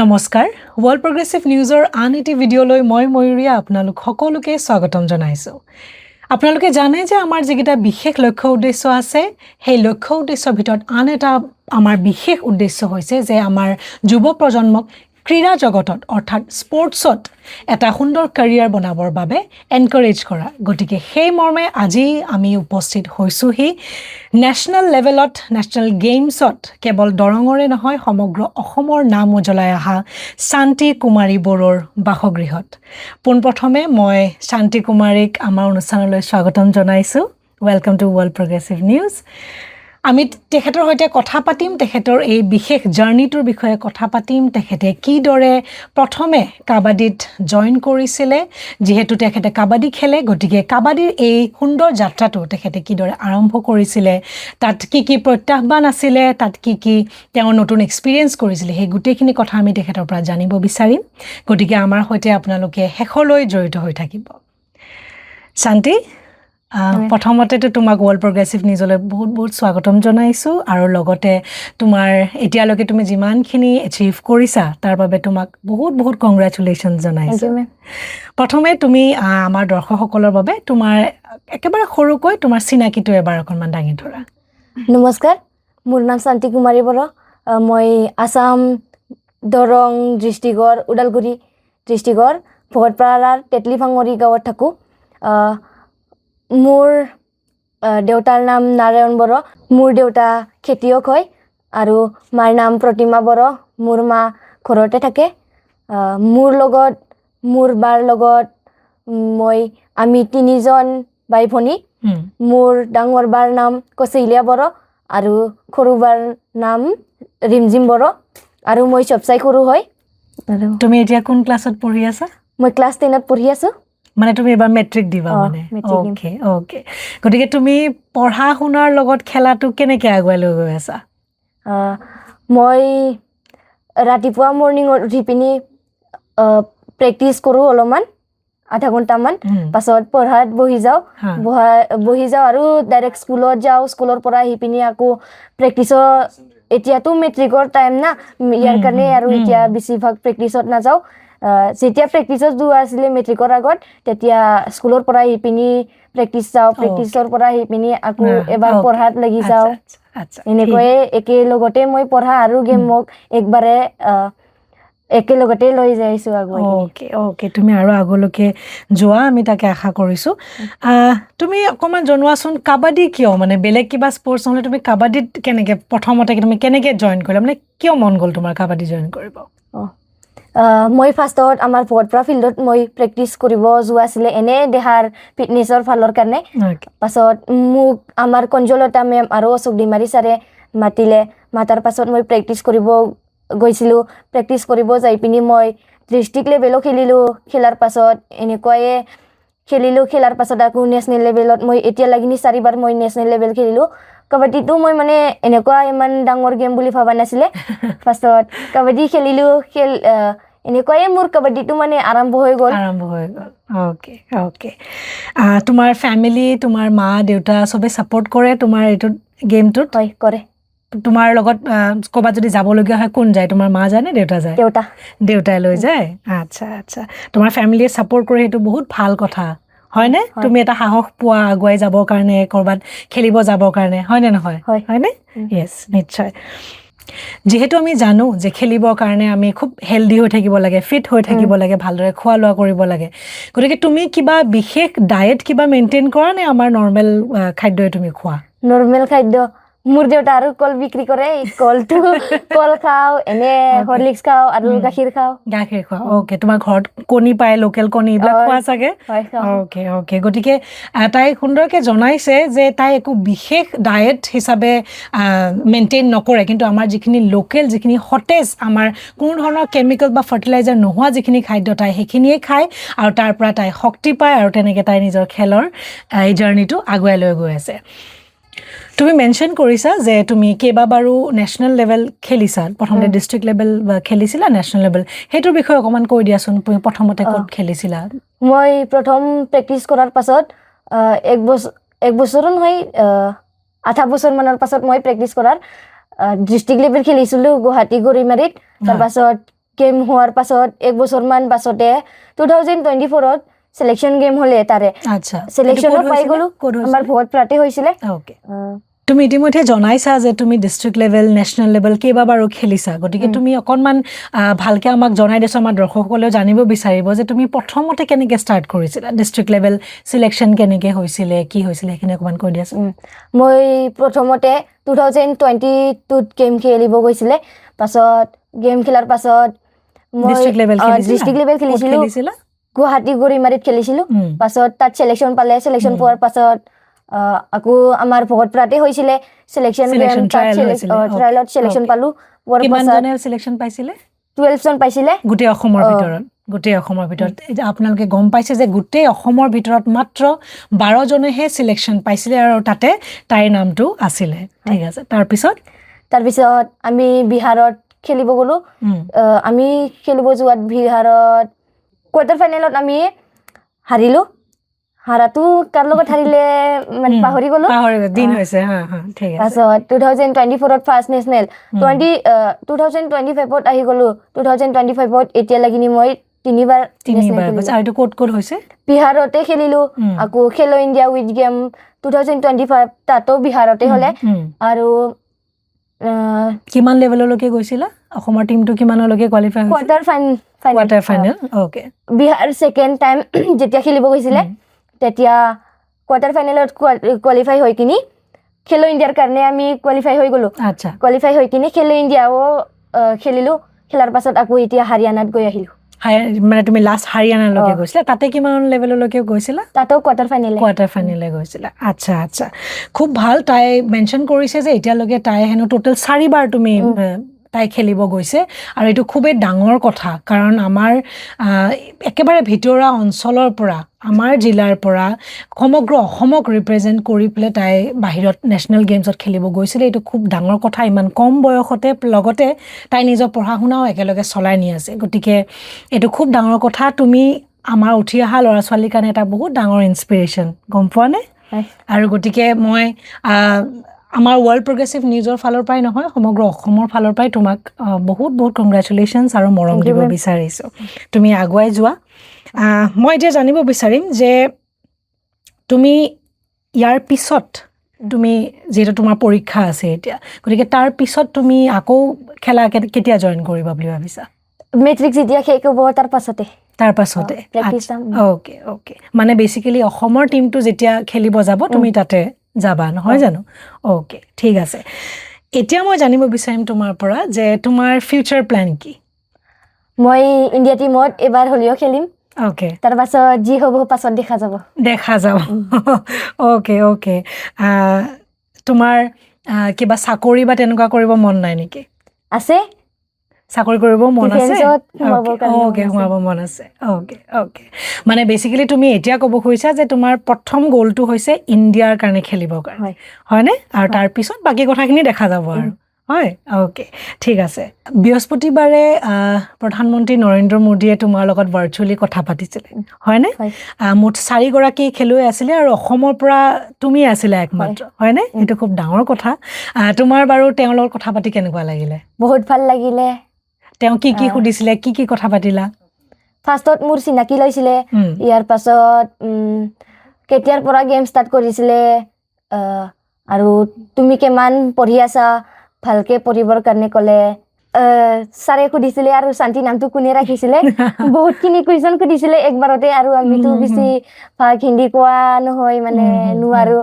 নমস্কাৰ, world progressive নিউজৰ আন এটি ভিডিঅ'লৈ মই ময়ূৰীয়া আপোনালোক সকলোকে স্বাগতম জনাইছোঁ। আপোনালোকে জানে যে আমাৰ যিকেইটা বিশেষ লক্ষ্য উদ্দেশ্য আছে, সেই লক্ষ্য উদ্দেশ্যৰ ভিতৰত আন এটা আমাৰ বিশেষ উদ্দেশ্য হৈছে যে আমাৰ যুৱ প্ৰজন্মক ক্ৰীড়া জগতত, অৰ্থাৎ স্পৰ্টছত এটা সুন্দৰ কেৰিয়াৰ বনাবৰ বাবে এনকাৰেজ কৰা। গতিকে সেই মৰ্মে আজি আমি উপস্থিত হৈছোঁহি নেশ্যনেল লেভেলত, নেশ্যনেল গেইমছত কেৱল দৰঙৰে নহয়, সমগ্ৰ অসমৰ নাম উজ্বলাই অহা শান্তি কুমাৰী বড়োৰ বাসগৃহত। পোনপ্ৰথমে মই শান্তি কুমাৰীক আমাৰ অনুষ্ঠানলৈ স্বাগতম জনাইছোঁ। Welcome to World Progressive News. আমি তেখেতৰ সৈতে কথা পাতিম, তেখেতৰ এই বিশেষ জাৰ্ণিটোৰ বিষয়ে কথা পাতিম, তেখেতে কিদৰে প্ৰথমে কাবাডীত জইন কৰিছিলে, যিহেতু তেখেতে কাবাডী খেলে, গতিকে কাবাডীৰ এই সুন্দৰ যাত্ৰাটো তেখেতে কিদৰে আৰম্ভ কৰিছিলে, তাত কি কি প্ৰত্যাহ্বান আছিলে, তাত কি কি তেওঁ নতুন এক্সপিৰিয়েঞ্চ কৰিছিলে, সেই গোটেইখিনি কথা আমি তেখেতৰ পৰা জানিব বিচাৰিম। গতিকে আমাৰ সৈতে আপোনালোকে শেষলৈ জড়িত হৈ থাকিব। শান্তি, প্ৰথমতেতো তোমাক ৱৰ্ল্ড প্ৰগ্ৰেছিভ নিউজলৈ বহুত বহুত স্বাগতম জনাইছোঁ আৰু লগতে তোমাৰ এতিয়ালৈকে তুমি যিমানখিনি এচিভ কৰিছা, তাৰ বাবে তোমাক বহুত বহুত কংগ্ৰেচুলেশ্যন Thank জনাইছোঁ। you, ma'am. প্ৰথমে তুমি আমাৰ দৰ্শকসকলৰ বাবে তোমাৰ একেবাৰে সৰুকৈ তোমাৰ চিনাকিটো এবাৰ অকণমান দাঙি ধৰা। নমস্কাৰ, মোৰ নাম শান্তি কুমাৰী বড়ো। মই আছাম দৰং ডিষ্ট্ৰিক্টৰ, ওদালগুৰি ডিষ্ট্ৰিক্টৰ ভকতপাৰাৰ তেতলিভাঙৰি গাঁৱত থাকোঁ। মোৰ দেউতাৰ নাম নাৰায়ণ বড়ো। মোৰ দেউতা খেতিয়ক হয় আৰু মাৰ নাম প্ৰতিমা বড়ো। মোৰ মা ঘৰতে থাকে। মোৰ লগত, মোৰ বাৰ লগত মই, আমি তিনিজন ভাই ভনী। মোৰ ডাঙৰ বাৰ নাম কচৈলীয়া বড়ো আৰু সৰু বাৰ নাম ৰিমজিম বড়ো আৰু মই চবচাই সৰু হয় আৰু তুমি এতিয়া কোন ক্লাছত পঢ়ি আছা? মই ক্লাছ 10ত পঢ়ি আছোঁ। মানে তুমি এবাৰ মেট্ৰিক দিবা? অ, মানে মেট্ৰিক দিম। অ'কে অ'কে গতিকে তুমি পঢ়া শুনাৰ লগত খেলাটো কেনেকে আগুৱাই লৈ গৈ আছা? মই ৰাতিপুৱা মৰ্ণিঙত উঠি পিনি প্ৰেক্টিচ কৰোঁ অলপমান, আধা ঘণ্টামান। পাছত পঢ়াত বহি যাওঁ। বহি যাওঁ আৰু ডাইৰেক্ট স্কুলত যাওঁ। স্কুলৰ পৰা আহি পিনি আকৌ প্ৰেক্টিচৰ। এতিয়াতো মেট্ৰিকৰ টাইম না, ইয়াৰ কাৰণে আৰু এতিয়া বেছিভাগ প্ৰেক্টিচত নাযাওঁ। যেতিয়া প্ৰেক্টিচত যোৱা আছিলে মেট্ৰিকৰ আগত, তেতিয়া স্কুলৰ পৰা আহি পিনি প্ৰেক্টিচ যাওঁ। প্ৰেক্টিচৰ পৰা আহি পিনি আকৌ এবাৰ পঢ়াত লাগি যাওঁ। আচ্ছা, আচ্ছা, এনেকৈয়ে একেলগতে মই পঢ়া আৰু গেমক একবাৰে একেলগতে লৈ যাইছোঁ আগুৱাই কিনি। অ'কে অ'কে তুমি আৰু আগলৈকে যোৱা, আমি তাকে আশা কৰিছোঁ। তুমি অকণমান জনোৱাচোন, কাবাডী কিয়, মানে বেলেগ কিবা স্পৰ্টছ নহ'লে তুমি কাবাডীত কেনেকে, প্ৰথমতে তুমি কেনেকে জইন কৰিলা, মানে কিয় মন গ'ল তোমাৰ কাবাডী জইন কৰিব? মই ফাৰ্ষ্টত আমাৰ ভকতপাৰা ফিল্ডত মই প্ৰেক্টিচ কৰিব যোৱা আছিলে, এনে দেহাৰ ফিটনেছৰ ভালৰ কাৰণে। পাছত মোক আমাৰ কঞ্জলতা মেম আৰু অশোক ডিমাৰী ছাৰে মাতিলে। মাতাৰ পাছত মই প্ৰেক্টিচ কৰিব গৈছিলোঁ। প্ৰেক্টিচ কৰিব যাই পিনি মই ডিষ্ট্ৰিক্ট লেভেলো খেলিলোঁ। খেলাৰ পাছত এনেকুৱায়ে খেলিলোঁ। খেলাৰ পাছত আকৌ নেশ্যনেল লেভেলত মই এতিয়া লাগিনি চাৰিবাৰ মই নেশ্যনেল লেভেল খেলিলোঁ। কাবাডীটো মই মানে এনেকুৱা ইমান ডাঙৰ গেম বুলি ভবা নাছিলে। ফাৰ্ষ্টত কাবাডী খেলিলোঁ। খেল এনেকুৱায়ে মোৰ কাবাডীটো মানে আৰম্ভ হৈ গ'ল। আৰম্ভ হৈ গ'ল। অ'কে অ'কে তোমাৰ ফেমিলি, তোমাৰ মা দেউতা চবে ছাপৰ্ট কৰে তোমাৰ এইটোত, গেমটোত? হয়, কৰে। তোমাৰ লগত ক'ৰবাত যদি যাবলগীয়া হয়, কোন যায়? তোমাৰ মা যায় নে দেউতা যায়? দেউতা। দেউতাই লৈ যায়। আচ্ছা, তোমাৰ ফেমিলিয়ে ছাপৰ্ট কৰে, সেইটো বহুত ভাল কথা, হয়নে? হয়। তুমি এটা সাহস পোৱা আগুৱাই যাবৰ কাৰণে, ক'ৰবাত খেলিব যাবৰ কাৰণে, হয়নে নহয়? হয়। হয়নে? উম। য়েছ, নিশ্চয়। যিহেতু আমি জানো যে খেলিবৰ কাৰণে আমি খুব হেল্ডি হৈ থাকিব লাগে, ফিট হৈ থাকিব লাগে, ভালদৰে খোৱা লোৱা কৰিব লাগে, গতিকে তুমি কিবা বিশেষ ডায়েট কিবা মেইনটেইন কৰা নে আমাৰ নৰ্মেল খাদ্যই তুমি খোৱা? নৰ্মেল খাদ্য। মোৰ দেউতা আৰু কল বিক্ৰী কৰে। কলটো, কল খাওঁ এনে, হৰলিক্স খাওঁ আৰু গাখীৰ খাওঁ। গাখীৰ খোৱা, অ'কে। তোমাৰ ঘৰত কণী পায়, লোকেল কণী এইবিলাক হয়। খোৱা চাগে? হয়, খাওঁ। অ'কে অ'কে গতিকে তাই সুন্দৰকৈ জনাইছে যে তাই একো বিশেষ ডায়েট হিচাপে মেইনটেইন নকৰে, কিন্তু আমাৰ যিখিনি লোকেল, যিখিনি সতেজ, আমাৰ কোনো ধৰণৰ কেমিকেল বা ফাৰ্টিলাইজাৰ নোহোৱা যিখিনি খাদ্য, তাই সেইখিনিয়ে খায় আৰু তাৰ পৰা তাই শক্তি পায় আৰু তেনেকৈ তাই নিজৰ খেলৰ এই জাৰ্ণিটো আগুৱাই লৈ গৈ আছে। তুমি মেনশ্যন কৰিছা যে তুমি কেইবাবাৰো নেশ্যনেল লেভেল খেলিছা। প্ৰথমতে ডিষ্ট্ৰিক্ট লেভেল খেলিছিলা, নেশ্যনেল লেভেল, সেইটোৰ বিষয়ে অকণমান কৈ দিয়াচোন। তুমি প্ৰথমতে ক'ত খেলিছিলা? মই প্ৰথম প্ৰেক্টিচ কৰাৰ পাছত এক বছৰ, এক বছৰো নহয়, আধা বছৰমানৰ পাছত মই প্ৰেক্টিচ কৰাৰ ডিষ্ট্ৰিক্ট লেভেল খেলিছিলোঁ গুৱাহাটী গৰিমাৰীত। তাৰপাছত গেম হোৱাৰ পাছত এক বছৰমান পাছতে 2024ত চিলেকশ্যন গেম হ'লে তাৰে চিলেকশ্যনো পাই গ'লো। ক'ত আমাৰ ভকতপাৰাতে হৈছিলে। অ'কে, তুমি ইতিমধ্যে জনাইছা যে তুমি ডিষ্ট্ৰিক্ট লেভেল, নেশ্যনেল লেভেল কেইবাবাৰো খেলিছা, গতিকে তুমি অকণমান ভালকে আমাক জনাই দিছা, আমাৰ দৰ্শকসকলেও জানিব বিচাৰিব যে তুমি প্ৰথমতে কেনেকৈ ষ্টাৰ্ট কৰিছিলা, ডিষ্ট্ৰিক্ট লেভেল চিলেকশ্যন কেনেকৈ হৈছিলে, কি হৈছিলে, সেইখিনি অকণমান কৈ দিয়াচোন। মই প্ৰথমতে 2022ত গেম খেলিব গৈছিলে। পাছত গেম খেলাৰ পাছত মই ডিষ্ট্ৰিক্ট লেভেল খেলিছিলা? ডিষ্ট্ৰিক্ট লেভেল ক'ত খেলিছিলোঁ। খেলিছিলা? গুৱাহাটী গৰিমাৰীত খেলিছিলোঁ। পাছত তাত চিলেকশ্যন পালে। চিলেকশ্যন পোৱাৰ পাছত আকৌ আমাৰ ভকতপাৰাতে হৈছিলে চিলেকশ্যন গেম। Selection তাত trial হৈছিলে, okay, ট্ৰায়েলত চিলেকশ্যন পালোঁ। পোৱাৰ পাছত কিমানজনে চিলেকশ্যন পাইছিলে? 12জন পাইছিলে। গোটেই অসমৰ অ। ভিতৰত? গোটেই অসমৰ ভিতৰত। এতিয়া আপোনালোকে গম পাইছে যে গোটেই অসমৰ ভিতৰত মাত্ৰ 12জনেহে চিলেকশ্যন পাইছিলে আৰু তাতে তাইৰ নামটো আছিলে। ঠিক আছে, তাৰপিছত? তাৰপিছত আমি বিহাৰত খেলিব গ'লোঁ। আমি খেলিব যোৱাত বিহাৰত কোৱাৰ্টাৰ ফাইনেলত আমি হাৰিলোঁ। হাৰাটো কাৰ লগত হাৰিলে মানে পাহৰি গ'লোঁ। পাহৰি গ'লো, দিন হৈছে। হা হা, ঠিক আছে। পাছত 2024ত ফাৰ্ষ্ট নেশ্যনেল, 2025ত আহি গ'লোঁ। 2025ত এতিয়া লাগিনি মই তিনিবাৰ national তিনিবাৰ খেলিলোঁ। গৈছে। আৰু এইটো ক'ত ক'ত হৈছে? বিহাৰতে খেলিলোঁ। আকৌ খেলো ইণ্ডিয়া উইথ গেম 2025, তাতো বিহাৰতে হ'লে। আৰু কিমান লেভেললৈকে গৈছিলা? অসমৰ টিমটো কিমানলৈকে কোৱালিফাই হৈছিল? Quarter final. Quarter final, okay. Bihar second time যেতিয়া খেলিব গৈছিলে, তেতিয়া কোৱাৰ্টাৰ ফাইনেলত কোৱালিফাই হৈ কিনি খেলো ইণ্ডিয়াৰ কাৰণে আমি কোৱালিফাই হৈ গ'লোঁ। কোৱালিফাই হৈ কিনি খেলো ইণ্ডিয়াও খেলিলোঁ। খেলাৰ পাছত আকৌ এতিয়া হাৰিয়ানাত গৈ আহিলোঁ। মানে তুমি লাষ্ট হাৰিয়ানালৈকে অ। গৈছিলা, তাতে কিমান লেভেললৈকে গৈছিলা? তাতো কোৱাৰ্টাৰ ফাইনেল। কোৱাৰ্টাৰ ফাইনেলে গৈছিলা, আচ্ছা আচ্ছা, খুব ভাল। তাই মেনশ্যন কৰিছে যে এতিয়ালৈকে তাই হেনো টোটেল চাৰিবাৰ তুমি তাই খেলিব গৈছে আৰু এইটো খুবেই ডাঙৰ কথা, কাৰণ আমাৰ একেবাৰে ভিতৰুৱা অঞ্চলৰ পৰা, আমাৰ জিলাৰ পৰা সমগ্ৰ অসমক ৰিপ্ৰেজেণ্ট কৰি পেলাই তাই বাহিৰত নেশ্যনেল গেমছত খেলিব গৈছিলে। এইটো খুব ডাঙৰ কথা ইমান কম বয়সতে, লগতে তাই নিজৰ পঢ়া শুনাও একেলগে চলাই নি আছে, গতিকে এইটো খুব ডাঙৰ কথা। তুমি আমাৰ উঠি অহা ল'ৰা ছোৱালীৰ কাৰণে এটা বহুত ডাঙৰ ইনস্পিৰেশ্যন, গম পোৱা নে? হয়। আৰু গতিকে মই আমাৰ ৱৰ্ল্ড প্ৰগ্ৰেছিভ নিউজৰ ফালৰ পৰাই নহয়, সমগ্ৰ অসমৰ ফালৰ পৰাই তোমাক বহুত বহুত কংগ্ৰেচুলেশ্যনছ আৰু মৰম Thank you, দিব ma'am. বিচাৰিছোঁ। তুমি আগুৱাই যোৱা। মই এতিয়া জানিব বিচাৰিম যে তুমি ইয়াৰ পিছত, তুমি যিহেতু তোমাৰ পৰীক্ষা আছে এতিয়া, গতিকে তাৰ পিছত তুমি আকৌ খেলা কেতিয়া জইন কৰিবা বুলি ভাবিছা? মেট্ৰিক যেতিয়া শেষ হ'ব তাৰ পাছতে। তাৰ পাছতে? প্ৰেক্টিচ যাম। অ'কে অ'কে, মানে বেচিকেলি অসমৰ টীমটো যেতিয়া খেলিব যাব তুমি তাতে যাবা, নহয় জানো? অ'কে, ঠিক আছে। এতিয়া মই জানিব বিচাৰিম তোমাৰ পৰা যে তোমাৰ ফিউচাৰ প্লেন কি? মই ইণ্ডিয়া টীমত এবাৰ হ'লেও খেলিম। তাৰ পাছত যি হ'ব পাছত দেখা যাব। দেখা যাব। অ'কে অ'কে, তোমাৰ কিবা চাকৰি বা তেনেকুৱা কৰিব মন নাই নেকি? আছে। চাকৰি কৰিব মন আছে? ডিফেন্সত সোমাবৰ কাৰণে মন আছে। সোমাব মন আছে। অ'কে অ'কে, মানে বেচিকেলি তুমি এতিয়া ক'ব খুজিছা যে তোমাৰ প্ৰথম গ'লটো হৈছে ইণ্ডিয়াৰ কাৰণে খেলিবৰ কাৰণে, হয়। হয়নে? আৰু তাৰপিছত বাকী কথাখিনি দেখা যাব আৰু, হয়? অ'কে, ঠিক আছে। বৃহস্পতিবাৰে প্ৰধানমন্ত্ৰী নৰেন্দ্ৰ মোদীয়ে তোমাৰ লগত ভাৰ্চুৱেলি কথা পাতিছিলে, হয়নে? হয়। মুঠ চাৰিগৰাকী খেলুৱৈ আছিলে আৰু অসমৰ পৰা তুমি আছিলা একমাত্ৰ, হয়নে? এইটো খুব ডাঙৰ কথা। তোমাৰ বাৰু তেওঁৰ লগত কথা পাতি কেনেকুৱা লাগিলে? বহুত ভাল লাগিলে। তেওঁ কি কি সুধিছিলে, কি কি কথা পাতিলা? ফাৰ্ষ্টত মোৰ চিনাকি লৈছিলে। ইয়াৰ পাছত কেতিয়াৰ পৰা গেম ষ্টাৰ্ট কৰিছিলে, আৰু তুমি কিমান পঢ়ি আছা, ভালকে পঢ়িবৰ কাৰণে ক'লে। ছাৰে সুধিছিলে আৰু শান্তি নামটো কোনে ৰাখিছিলে, বহুতখিনি কুৱেশ্যন সুধিছিলে একবাৰতে। আৰু আমিতো বেছি ভাগ হিন্দী কোৱা নহয়, মানে নোৱাৰো,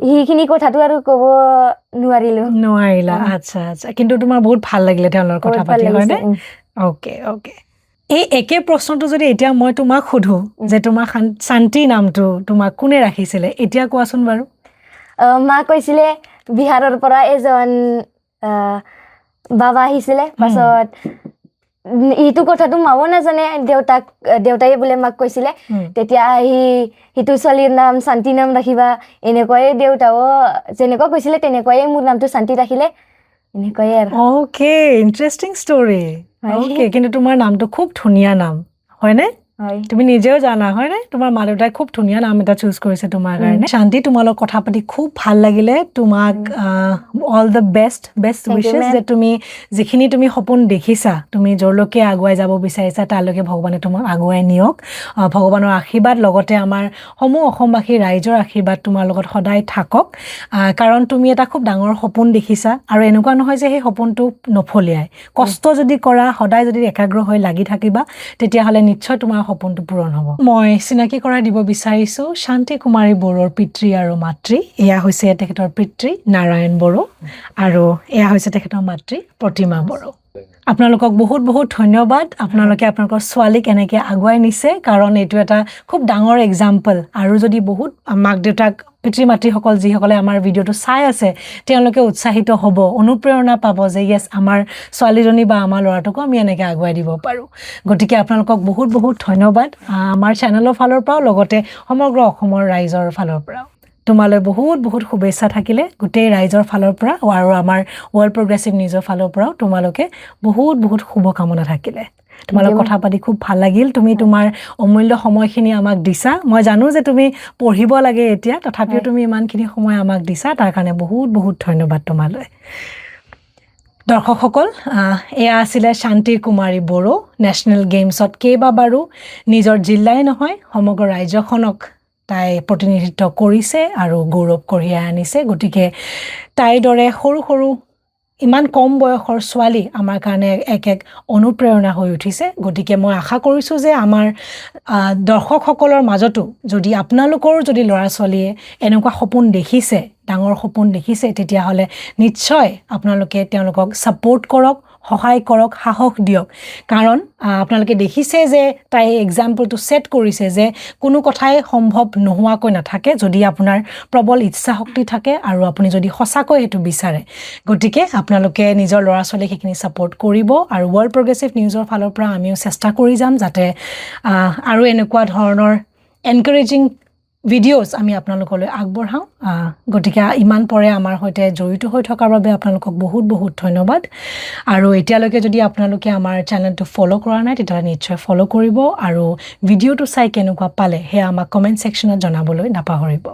সেইখিনি কথাটো আৰু ক'ব নোৱাৰিলো। নোৱাৰিলা? আচ্ছা আচ্ছা, কিন্তু তোমাৰ বহুত ভাল লাগিলে তেওঁৰ লগত কথা বহুত ভাল পাতি, লাগিছে। হয়নে? অ'কে অ'কে, এই একে প্ৰশ্নটো যদি এতিয়া মই তোমাক সোধো যে তোমাৰ শান্তি নামটো তোমাক কোনে ৰাখিছিলে, এতিয়া কোৱাচোন বাৰু। মা কৈছিলে বিহাৰৰ পৰা এজন বাবা আহিছিলে। পাছত ইটো কথাটো মাও নাজানে, দেউতাই বোলে মাক কৈছিলে। তেতিয়া আহি সিটো ছোৱালীৰ নাম শান্তি নাম ৰাখিবা, এনেকুৱাই দেউতাও যেনেকুৱা কৈছিলে তেনেকুৱাই মোৰ নামটো শান্তি ৰাখিলে, এনেকুৱাই আৰু। Okay, interesting story. হয়। অ'কে, কিন্তু তোমাৰ নামটো খুব ধুনীয়া নাম, হয়নে? হয়। তুমি নিজেও জানা, হয়নে? তোমাৰ মা দেউতাই খুব ধুনীয়া নাম এটা চুজ কৰিছে তোমাৰ কাৰণে। শান্তি, তোমাৰ লগত কথা পাতি খুব ভাল লাগিলে। তোমাক all the best, best Thank you, wishes ma'am. যে তুমি যিখিনি তুমি সপোন দেখিছা, তুমি য'লৈকে আগুৱাই যাব বিচাৰিছা, তালৈকে ভগৱানে তোমাক আগুৱাই নিয়ক। ভগৱানৰ আশীৰ্বাদ, লগতে আমাৰ সমূহ অসমবাসী ৰাইজৰ আশীৰ্বাদ তোমাৰ লগত সদায় থাকক। কাৰণ তুমি এটা খুব ডাঙৰ সপোন দেখিছা আৰু এনেকুৱা নহয় যে সেই সপোনটো নফলিয়াই। কষ্ট যদি কৰা, সদায় যদি একাগ্ৰ হৈ লাগি থাকিবা, তেতিয়াহ'লে নিশ্চয় তোমাৰ সপোনটো পূৰণ হ'ব। মই চিনাকি কৰাই দিব বিচাৰিছোঁ শান্তি কুমাৰী বড়োৰ পিতৃ আৰু মাতৃ। এয়া হৈছে তেখেতৰ পিতৃ নাৰায়ণ বড়ো আৰু এয়া হৈছে তেখেতৰ মাতৃ প্ৰতিমা বড়ো। আপোনালোকক বহুত বহুত ধন্যবাদ। আপোনালোকে আপোনালোকৰ ছোৱালীক এনেকৈ আগুৱাই নিছে, কাৰণ এইটো এটা খুব ডাঙৰ এক্সাম্পল। আৰু যদি বহুত মাক দেউতাক, পিতৃ মাতৃসকল, যিসকলে আমাৰ ভিডিঅ'টো চাই আছে, তেওঁলোকে উৎসাহিত হ'ব, অনুপ্ৰেৰণা পাব যে য়েছ, আমাৰ ছোৱালীজনী বা আমাৰ ল'ৰাটোকো আমি এনেকৈ আগুৱাই দিব পাৰোঁ। গতিকে আপোনালোকক বহুত বহুত ধন্যবাদ আমাৰ চেনেলৰ ফালৰ পৰাও, লগতে সমগ্ৰ অসমৰ ৰাইজৰ ফালৰ পৰাও। তোমালৈ বহুত বহুত শুভেচ্ছা থাকিলে গোটেই ৰাইজৰ ফালৰ পৰা আৰু আমাৰ ৱৰ্ল্ড প্ৰগ্ৰেছিভ নিউজৰ ফালৰ পৰাও তোমালোকে বহুত বহুত শুভকামনা থাকিলে। তোমালোক you. কথা পাতি খুব ভাল লাগিল। তুমি তোমাৰ অমূল্য সময়খিনি আমাক দিছা। মই জানো যে তুমি পঢ়িব লাগে এতিয়া, তথাপিও তুমি ইমানখিনি সময় আমাক দিছা, তাৰ কাৰণে বহুত বহুত ধন্যবাদ তোমালৈ। দৰ্শকসকল, এয়া আছিলে শান্তি কুমাৰী বড়ো। নেশ্যনেল গেইমছত কেইবাবাৰো নিজৰ জিলাই নহয়, সমগ্ৰ ৰাজ্যখনক তাই প্ৰতিনিধিত্ব কৰিছে আৰু গৌৰৱ কঢ়িয়াই আনিছে। গতিকে তাইৰ দৰে সৰু সৰু ইমান কম বয়সৰ ছোৱালী আমাৰ কাৰণে এক এক অনুপ্ৰেৰণা হৈ উঠিছে। গতিকে মই আশা কৰিছোঁ যে আমাৰ দৰ্শকসকলৰ মাজতো যদি আপোনালোকৰো যদি ল'ৰা ছোৱালীয়ে এনেকুৱা সপোন দেখিছে, ডাঙৰ সপোন দেখিছে, তেতিয়াহ'লে নিশ্চয় আপোনালোকে তেওঁলোকক ছাপোৰ্ট কৰক, সহায় কৰক, সাহস দিয়ক। কাৰণ আপোনালোকে দেখিছে যে তাই এক্সাম্পলটো ছেট কৰিছে যে কোনো কথাই সম্ভৱ নোহোৱাকৈ নাথাকে, যদি আপোনাৰ প্ৰবল ইচ্ছা শক্তি থাকে আৰু আপুনি যদি সঁচাকৈ সেইটো বিচাৰে। গতিকে আপোনালোকে নিজৰ ল'ৰা ছোৱালীক সেইখিনি ছাপোৰ্ট কৰিব আৰু ৱৰ্ল্ড প্ৰগ্ৰেছিভ নিউজৰ ফালৰ পৰা আমিও চেষ্টা কৰি যাম যাতে আৰু এনেকুৱা ধৰণৰ এনকাৰেজিং ভিডিঅ'জ আমি আপোনালোকলৈ আগবঢ়াওঁ। গতিকে ইমান পৰে আমাৰ সৈতে জড়িত হৈ থকাৰ বাবে আপোনালোকক বহুত বহুত ধন্যবাদ। আৰু এতিয়ালৈকে যদি আপোনালোকে আমাৰ চেনেলটো ফ'ল' কৰা নাই, তেতিয়াহ'লে নিশ্চয় ফ'ল' কৰিব আৰু ভিডিঅ'টো চাই কেনেকুৱা পালে সেয়া আমাক কমেণ্ট ছেকশ্যনত জনাবলৈ নাপাহৰিব।